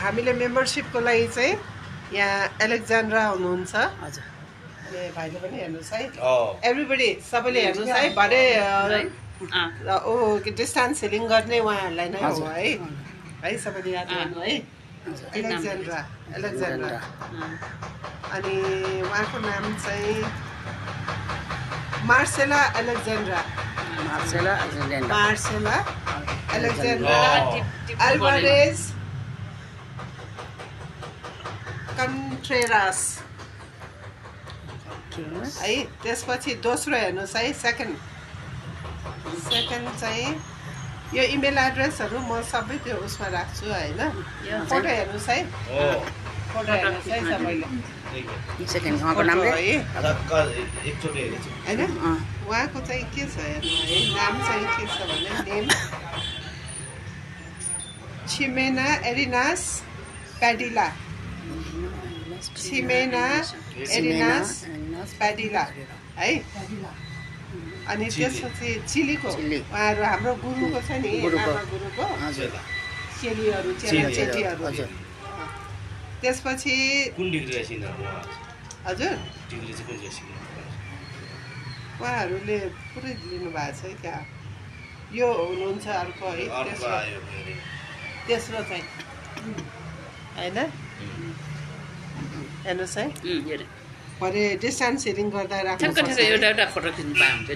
हामीले मेम्बरसिपको लागि चाहिँ यहाँ एलेक्जेन्ड्रा हुनुहुन्छ हजुर अनि भाइले पनि हेर्नुहोस् है एभ्रिबडी सबैले हेर्नुहोस् है भरे डिस्टेन्स हिलिङ गर्ने उहाँहरूलाई नै हो है सबैले याद गर्नु है एलेक्जेन्ड्रा अनि उहाँको नाम चाहिँ मार्सेला एलेक्जेन्ड्रा अल्वारेज कन्ट्रेरास है। त्यसपछि दोस्रो हेर्नुहोस् है सेकेन्ड चाहिँ यो इमेल एड्रेसहरू म सबै त्यो उसमा राख्छु होइन। फोटो हेर्नुहोस् है सबैले होइन। उहाँको चाहिँ के छ हेर्नु है नाम चाहिँ के छ भने नेम छिमेना एरिनास प्याडिला है। अनि त्यसपछि चिलीको उहाँहरू हाम्रो गुरुको छ नि गुरुको चेलीहरू चेलीहरू। त्यसपछि हजुर उहाँहरूले पुरै लिनुभएको छ क्या यो हुनुहुन्छ अर्को है तेस्रो चाहिँ होइन हेर्नुहोस् है भरे डिस्टेन्स हिलिङ गर्दा राख्नु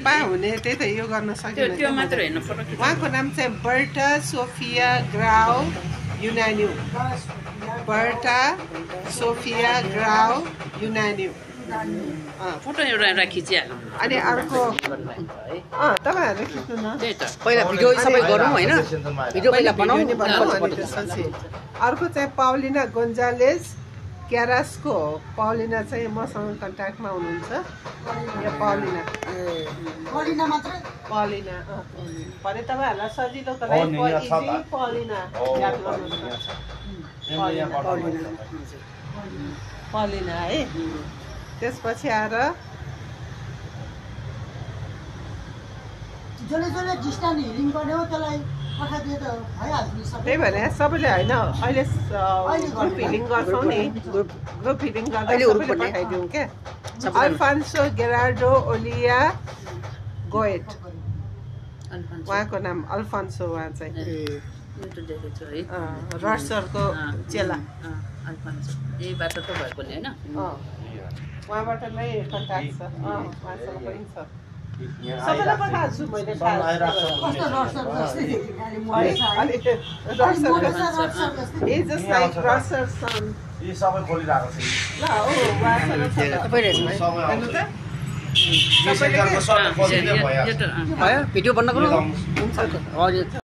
पा हुने त्यही त यो गर्न सकिँदैन। उहाँको नाम चाहिँ बर्टा सोफिया ग्राउ युनान्यू फोटो एउटा खिचिहाल्नु अनि अर्को तपाईँहरूले खिच्नु न पहिला भिडियो सबै गरौँ होइन भिडियो पहिला बनाउँ त्यसपछि अर्को चाहिँ पाउलिना गोन्जालेज क्यारासको पाउलिना चाहिँ मसँग कन्ट्याक्टमा हुनुहुन्छ। यो पाउलिना भने तपाईँहरूलाई सजिलोको लागि पाउलिना याद गर्नुहोस् पाउलिना है। त्यसपछि आएर त्यही भएर सबैले होइन अहिले ग्रुप हिलिङ गर्छौँ नि ग्रुप हिलिङ गर्दा सबैले पठाइदिउँ क्या। अल्फान्सो गेरार्डो ओलिया गोएट उहाँको नाम अल्फान्सो उहाँ चाहिँ रसरको चेला यहीबाट त भएको नि होइन उहाँबाट नै कन्ट्याक्ट छ उहाँसँग पनि छ सबैलाई पठाएको छु मैले सबै खोलिरहेको छ भिडियो बन्नको